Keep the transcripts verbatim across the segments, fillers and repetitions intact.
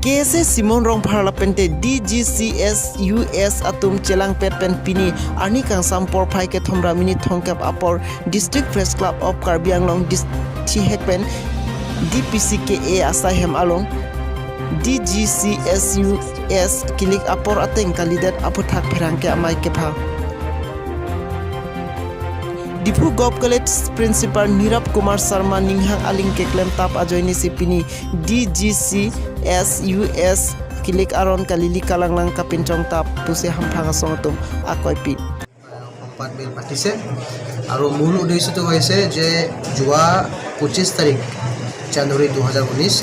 K S A Simon Rongphar lapente D G C S U S atum chelangpet pen pini arni kangsam porphai kethom ra minit thomkep apor District Press Club of Karbi Anglong dis- chihek pen D P C K A asai hem along D G C S U S kilik apor ateng kalidet aphuthak pherangke amei kepha. Diphu Govt College Principal Nirab Kumar Sharma ninghang aling keklem tap ajoine si pini D G C S U S kilik aron kalili kalanglang kapinchong tap pusi hamphang asong atum akoipi. সম্বাদ মেল পাতিছে আৰু মূল উদ্দেশ্যটো হৈছে যে যোৱা পঁচিছ তাৰিখ জানুৱাৰী দুহেজাৰ ঊনৈছ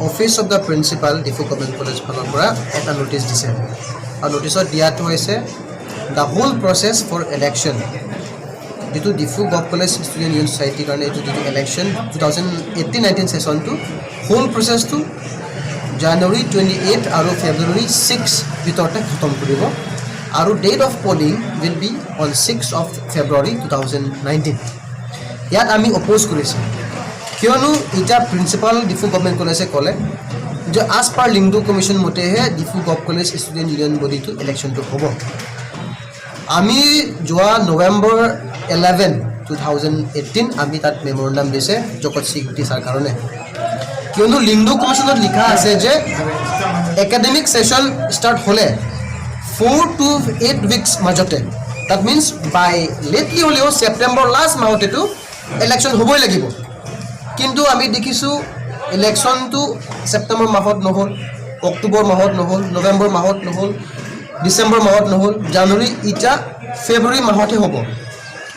office of the principal Diphu government college ফালৰ পৰা এটা নটিচ দিছে আৰু নটিচত দিয়াটো হৈছে the whole process for election যিটো Diphu gov college student union ছ'চাইটিৰ কাৰণে এইটো যিটো election two thousand eighteen nineteen ছেছনটো হোল প্ৰচেছটো জানুৱাৰী টুৱেণ্টি এইট আৰু ফেব্ৰুৱাৰী ছিক্স ভিতৰতে খতম কৰিব আৰু date of polling will be on sixth of February two thousand nineteen। ইয়াত আমি অপ'জ কৰিছোঁ, কিয়নো এতিয়া প্ৰিন্সিপাল ডিফু গভৰ্ণমেণ্ট কলেজে ক'লে যে as per লিংডো কমিশ্যন মতেহে Diphu gov college student union বডিটো ইলেকশ্যনটো হ'ব। আমি যোৱা November eleven two thousand eighteen আমি তাত মেমৰেণ্ডাম দিছে জগত সিং টিচাৰ কাৰণে, কিয়নো লিংডো কমিশ্যনত লিখা আছে যে একাডেমিক ছেছন ষ্টাৰ্ট হ'লে ফ'ৰ টু এইট উইকছ মাজতে, that means by lately হ'লেও ছেপ্টেম্বৰ লাষ্ট মাহতেতো ইলেকশ্যন হ'বই লাগিব। কিন্তু আমি দেখিছোঁ ইলেকশ্যনটো ছেপ্টেম্বৰ মাহত নহ'ল, অক্টোবৰ মাহত নহ'ল, নৱেম্বৰ মাহত নহ'ল, ডিচেম্বৰ মাহত নহ'ল, জানুৱাৰী এতিয়া ফেব্ৰুৱাৰী মাহতহে হ'ব।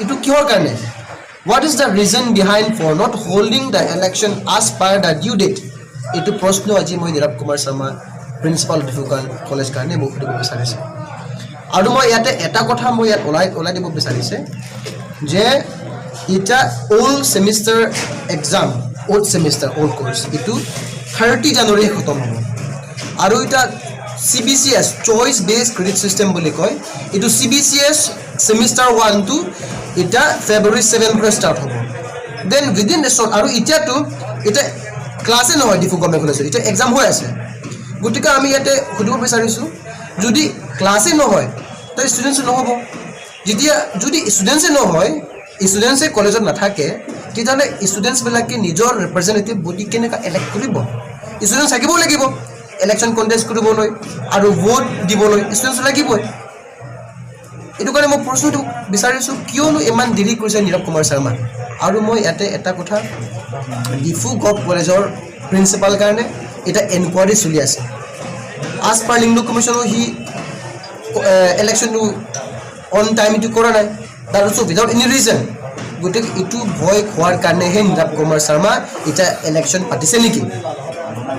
এইটো কিহৰ কাৰণে? What is the reason behind for not holding the election as per the due date? এইটো প্ৰশ্ন আজি মই নীৰৱ কুমাৰ শৰ্মা প্ৰিন্সিপাল ডিফু কা- কলেজ কাৰণে মই সুধিব বিচাৰিছোঁ। আৰু মই ইয়াতে এটা কথা মই ইয়াত ওলাই ওলাই দিব বিচাৰিছে যে এতিয়া old semester exam, old semester old course এইটো থাৰ্টি জানুৱাৰীয়ে খতম হ'ব আৰু এতিয়া চি বি চি এছ, চইচ বেছড ক্ৰেডিট ছিষ্টেম বুলি কয়, এইটো চি বি চি এছ ছেমিষ্টাৰ ওৱানটো এতিয়া ফেব্ৰুৱাৰী ছেভেন পৰা ষ্টাৰ্ট হ'ব। দেন উইদিন দ্য শ্বৰ্ট আৰু এতিয়াতো এতিয়া ক্লাছে নহয় ডিফু গভৰ্ণমেণ্ট কলেজত, এতিয়া এক্সাম হৈ আছে। গতিকে আমি ইয়াতে সুধিব বিচাৰিছোঁ, যদি ক্লাছে নহয় তো ষ্টুডেণ্টছে নহ'ব। যেতিয়া যদি ষ্টুডেণ্টছে নহয়, ষ্টুডেণ্টছে কলেজত নাথাকে, তেতিয়াহ'লে ষ্টুডেণ্টছবিলাকে নিজৰ ৰিপ্ৰেজেণ্টেটিভ বডি কেনেকৈ ইলেক্ট কৰিব? ষ্টুডেণ্টছ থাকিবই লাগিব ইলেকশ্যন কণ্টেষ্ট কৰিবলৈ আৰু ভোট দিবলৈ, ষ্টুডেণ্টছ লাগিবই। এইটো কাৰণে মই প্ৰশ্নটো বিচাৰিছোঁ, কিয়নো ইমান দেৰি কৰিছে নীৰৱ কুমাৰ শৰ্মাই? আৰু মই ইয়াতে এটা কথা, ডিফু গভ কলেজৰ প্ৰিন্সিপাল কাৰণে এটা এনকুৱাৰী চলি আছে। As per লিংডো কমিশ্যনো সি ইলেকশ্যনটো অন টাইম এইটো কৰা নাই, that also without any reason। গতিকে এইটো ভয় খোৱাৰ কাৰণেহে নীৰৱ কুমাৰ শৰ্মা এতিয়া ইলেকশ্যন পাতিছে নেকি?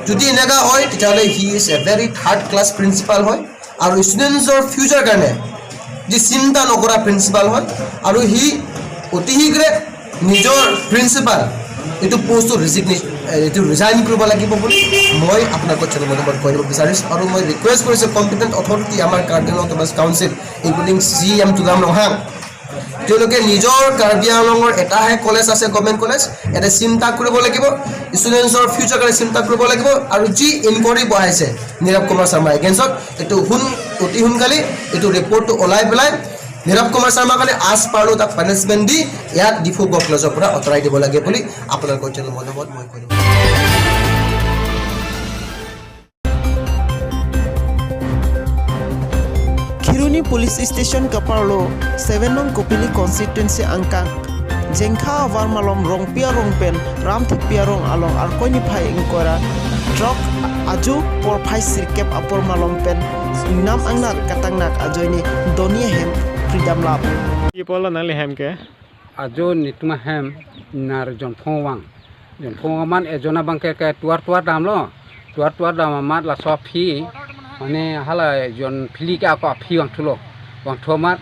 যদি এনেকুৱা হয়, তেতিয়াহ'লে he is a very third class principal হয়। আৰু ষ্টুডেণ্টছৰ ফিউচাৰ কাৰণে যি চিন্তা নকৰা প্ৰিন্সিপাল হয় আৰু সি অতি শীঘ্ৰে নিজৰ প্ৰিন্সিপাল এইটো পোষ্টটো ৰিজিগনেশ্যন, এইটো ৰিজাইন কৰিব লাগিব বুলি মই আপোনালোকৰ চেনেলৰ মাধ্যমত কৈ দিব বিচাৰিছোঁ। আৰু মই ৰিকুৱেষ্ট কৰিছোঁ কম্পিটেণ্ট অথৰিটি আমাৰ কাৰ্বি আংলং অট'নমাছ কাউন্সিল, ইনক্লুডিং চি ই এম তুলাৰাম ৰংহাং, তেওঁলোকে নিজৰ কাৰ্বি আংলঙৰ এটাহে কলেজ আছে, গভৰ্ণমেণ্ট কলেজ, ইয়াতে চিন্তা কৰিব লাগিব, ষ্টুডেণ্টছৰ ফিউচাৰ কাৰণে চিন্তা কৰিব লাগিব। আৰু যি ইনকুৱাৰী বহাইছে নীৰৱ কুমাৰ শৰ্মাৰ এগেইনষ্টত, এইটো সোন অতি সোনকালে এইটো ৰিপৰ্টটো ওলাই পেলাই নীৰৱ কুমাৰ শৰ্মাৰ কাৰণে আজ পাৰলো তাক পানিচমেণ্ট দি ইয়াক ডিফু গভ কলেজৰ পৰা আঁতৰাই দিব লাগে বুলি আপোনালোকৰ চেনেলৰ মাধ্যমত মই কৈ দিম। Kheroni Police Station kaparlo seven nong Kopili constituency angkang Jengkha avar malom Rongpi arong pen Ramthepi arong along Arkoi niphai ingkoi ra truck ajo porphai sirkep apor malom pen ingnam angnar katangnak ajoine doni ahem freedom lap. Ki polo nangli hem ke? Ajo netum ahem nar jonphong vang. Jonphong vang amat ejon abangke ke tovar tovar damlo. Tovar tovar dam amat laso aphi mane hala jon phli ke ako aphi vangthulo. Vangthu amat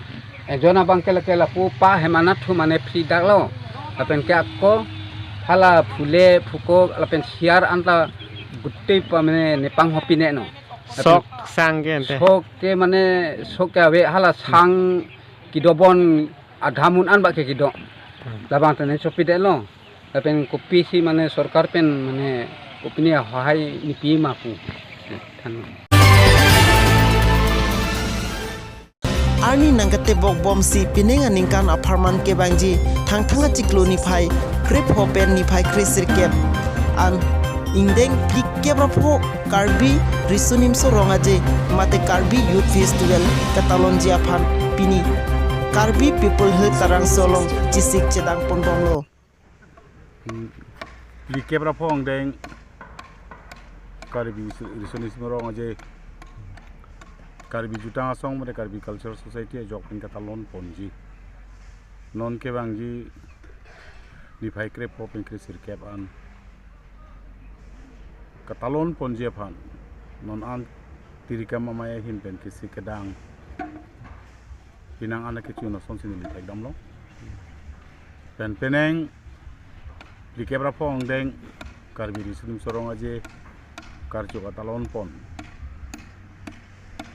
ejon abangke lake lapu pa hem anatthu mane phli daklo. Lapen ke ako hala phule phuko lapen siar anta gutte pa mane nepang hopi ne no. Lapen sok sang ke ante. Sok ke mane sok ke ave hala sang kedobon adhamun an ba ke kedo. Hmm. Labang tene chopi detlo. Lapen kopisi mane sorkar pen mane Kopine ahohai nipi ma pu. Thank you. Arni nangketebok bomsi pining aningkan apharman kevangji Thangthang achiklo niphai krepho pen niphai kresirkep an ingdeng phlikep ra pho Karbi Riso Nimso Rong Aje mate Karbi Youth Festival katalonji aphan pini Karbi People Hill Tarangso along chesik chedang ponbomlo. Hmm, phlikep ra pho ingdeng Karbi Riso Nimso Rong Aje Karbi Jutang Asong mate Karbi Cultural Society ajok pen katalon ponji. Non kevangji niphai krepho pen kresirkep an katalon ponji aphan non an Tirikam Amei ahin pen kisi kedang pinang an akechun asonsi neli thekdamlo. Pen penang phlikep ra pho ingdeng Karbi Riso Nimso Rong Aje karcho katalon pon.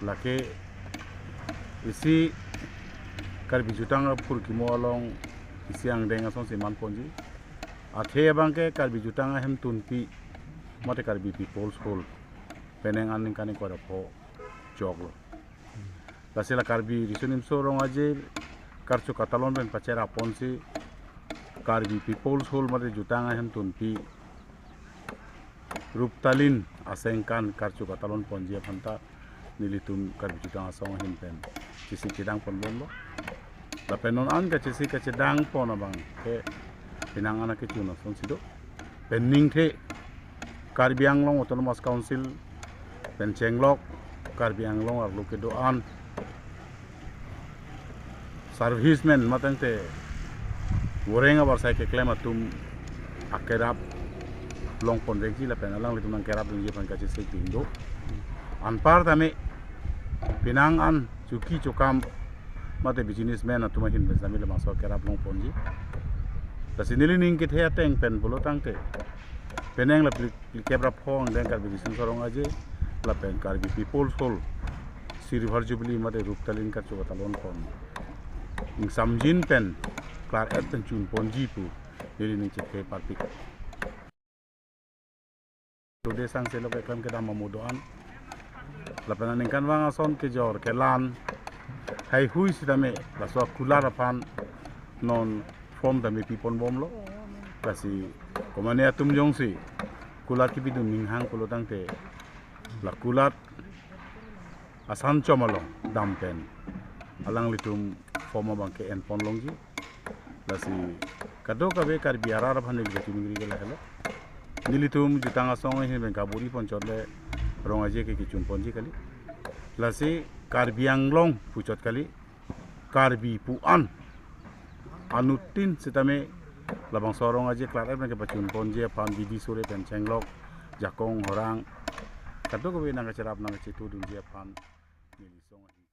Lake isi Karbi Jutang aphurkimo along isi angdeng asonsi man ponji. Athe abangke Karbi Jutang ahemtunpi mate Karbi People's Hall penang aningkan ingkoi ra pho choklo. Lasi la Karbi Riso Nimso Rong Aje karcho katalon pen pachera ponsi Karbi People's Hall mate Jutang ahemtunpi Ruptalin asengkan karcho katalon ponji aphanta nelitum Karbi Jutang Asong ahin pen chesik chedang ponbomlo. Lapen non an kachesik kachedang pon abangke pinang an akechun asonsi do. Pen ningthe Karbi Anglong Autonomous Council pen chenglok Karbi Anglong arlo kedo-an servicemen matangte voreng abar sai keklem atum akerap long ponrekji lapen alanglitum nangkerapdunji aphan kachesik ding do. Anparta me pinang an chuki chokam mate businessmen atum ahin pen sami labangso akerap long ponji. Lasi neli ning kethe ateng pen pulo tangte penang la phli- phlikep ra pho ingdeng Karbi Riso Nimso Rong Aje lapen Karbi People's Hall Silver Jubilee mate Ruptalin karcho katalon pon ingsamjin pen klar-et pen chun ponji pu neli ning chethe parpik. Tode sangse lo keklem kedam amudo an. Lapen aningkanvang ason kejor kelan haihui sitame laso akulat aphan non form tame pi ponbomlo. Lasi komane atum jongsi kulat kipidun ninghang pulo tangte la kulat asan chom along dam pen alanglitum form abangke en ponlongji. Lasi kadokave Karbi arat aphan neli kachingri ke lahelo. Nelitum Jutang Asong ahin pen kaburi ponchot le Rong Aje ke kechun ponji kali. Lasi Karbi Anglong puchot kali. Karbi pu-an anuttin sitame labangso Rong Aje klar-et pen kepachun ponji aphan bidi sore pen chenglok jakong horang kadokave nangkacherap nangkachetudunji aphan neli song ahin.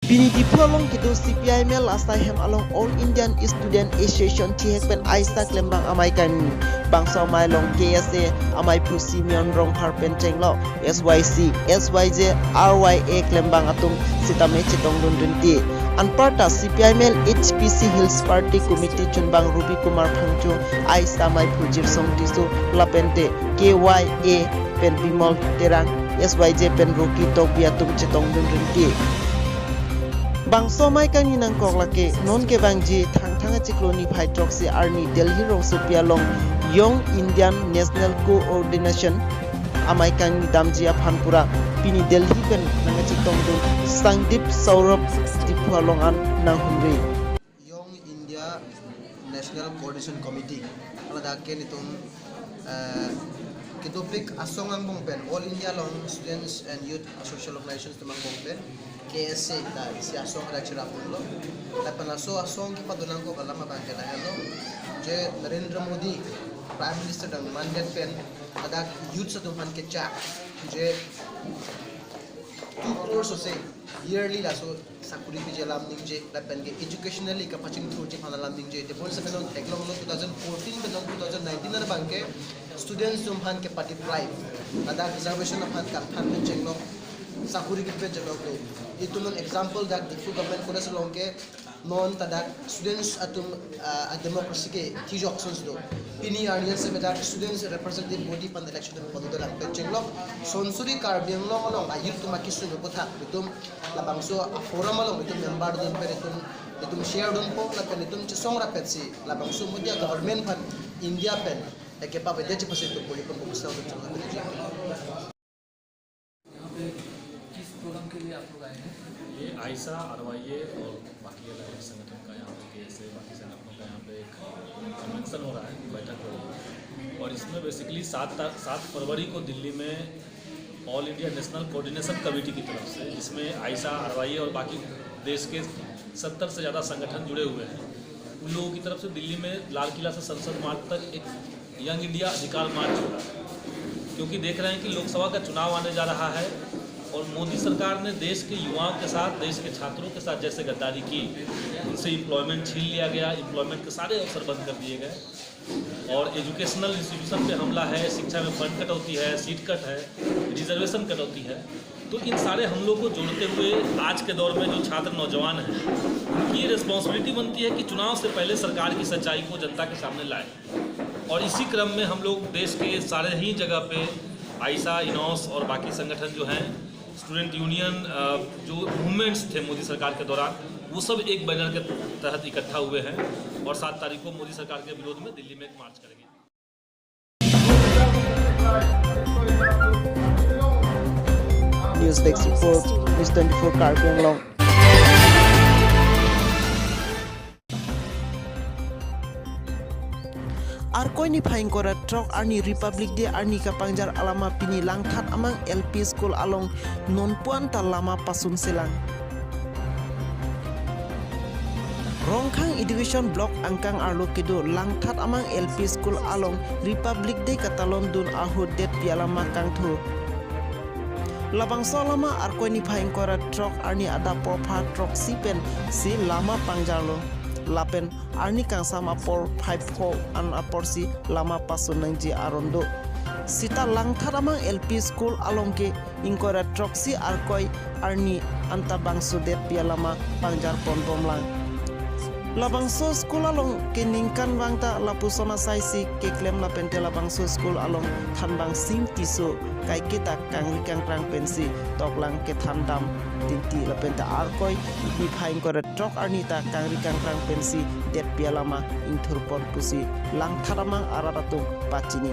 Pini Diphu along kedo C P I M L asai hem along All Indian Student Association thihek pen aisa klembang amei kangni. Bangso amei along K S A amei aphu Simeon Rongphar pen chenglok S Y C, S Y J, R Y A klembang atum sitame chetongdun rinti. Anparta C P I M L H P C Hills Party Committee chunbang Ruby Kumar Phangcho, aisa amei aphu Jirsong Tisso, lapente K Y A pen Bimol Terang, S Y J pen Rocky Tokbi atum chetongdun rinti. Bangso amei kangni nangkok lake non kevangji Thangthang achiklo niphai throksi arni Delhi rongsopi along Young Indian National Coordination amei kangni damji aphan pura pini Delhi pen nangkachetongdun Sangdip Saurabh Diphu along an nanghumri. Young India National Coordination Committee. Ladak ke nelitum, eh, kedopik asong angbong pen All India along Students and Youth Social Organizations atum angbong pen K S A ta isi asong rak cherap lo. Lapen laso asong kepadun nangkok alam abangke lahelo. Je Narendra Modi Prime Minister dang mandet pen ladak youth atum aphan kechak je two crores ose yearly laso sakuri piji alam ningje, lapen ke educationally kapachingthurji aphan alam ningje. Tebon seven on theklonglo two thousand fourteen pen on two thousand nineteen abangke students atum aphan kepa-deprive, ladak reservation aphan kangthan pen chenglok, sakuri kipi pen chengloklo. Itum non example dak Diphu Government College along ke Non ta dak students atum, ah, a democracy ke thijok sons do. Pini arni an seme dak students representative body pen election atum padu dak pen chenglok. Sonsuri Karbi Anglong along a youth atum akesung aputhak itum labangso a forum along itum member dun pen itum, itum share dunpo lapen itum chesong rapetsi labangso Modi government pen India pen eke pa bede chepasi itum puri pun bukus na itum chong rapet. यहाँ पे किस प्रोग्राम के लिए आप लोग आए हैं? ये आयशा, आरवाईए और बाकी अलग अलग संगठन का यहाँ पे केएसए, बाकी संगठनों का यहाँ पे एक कन्वेंशन हो रहा है, बैठक हो रही है। और इसमें बेसिकली सात ता- सात फरवरी को दिल्ली में all India national coordination committee की तरफ से, जिसमें आयशा, आरवाईए और बाकी देश के सत्तर से ज़्यादा संगठन जुड़े हुए हैं, उन लोगों की तरफ से दिल्ली में लाल किला से संसद मार्ग तक एक यंग इंडिया अधिकार मार्च हो रहा है, क्योंकि देख रहे हैं कि लोकसभा का चुनाव आने जा रहा है और मोदी सरकार ने देश के युवाओं के साथ, देश के छात्रों के साथ जैसे गद्दारी की, उनसे एम्प्लॉयमेंट छीन लिया गया, एम्प्लॉयमेंट के सारे अवसर बंद कर दिए गए और एजुकेशनल इंस्टीट्यूशन पे हमला है, शिक्षा में फंड कटौती है, सीट कट है, रिजर्वेशन कटौती है। तो इन सारे हमलों को जोड़ते हुए आज के दौर में जो छात्र नौजवान हैं, उनकी रिस्पॉन्सिबिलिटी बनती है कि चुनाव से पहले सरकार की सच्चाई को जनता के सामने लाए। और इसी क्रम में हम लोग देश के सारे ही जगह पे आयशा, इनॉस और बाकी संगठन जो हैं, स्टूडेंट यूनियन, अ, जो मूवमेंट्स थे मोदी सरकार के दौरान, वो सब एक बैनर के तहत इकट्ठा हुए हैं और सात तारीख को मोदी सरकार के विरोध में दिल्ली में एक मार्च करेंगे। News Desk Report, News twenty-four Karbi Anglong. Arkoi niphai ingkoi ra throk arni Republic Day arni kapangjar alama pini Langthat amang L P School along non puan ta lama pasun selang. Rongkhang Education Block angkang arlo kedo Langthat amang L P School along Republic Day katalon dun ahut detpi alama kangthur. Labangso alama Arkoi niphai ingkoi ra throk arni adap porphar throksi pensi lama pangjarlo. Lapen arni kangsam apor phai pho an aporsi lama pasun nangji aron do. Sita Langthat amang L P School along ke ingkoi ra throksi Arkoi arni anta bangso detpi alama pangjar pon bomlang. Labangso school along ke ningkan vang ta lapuson asaisi keklem lapente labangso school along thanbang Sing Tisso kaiketa kangri kangkrang pensi toklang kethan dam tinti lapente Arkoi niphai ingkoi ra throk arni ta kangri kangkrang pensi detpi alama ingthur pon pusi Langthat amang arat atum pachini.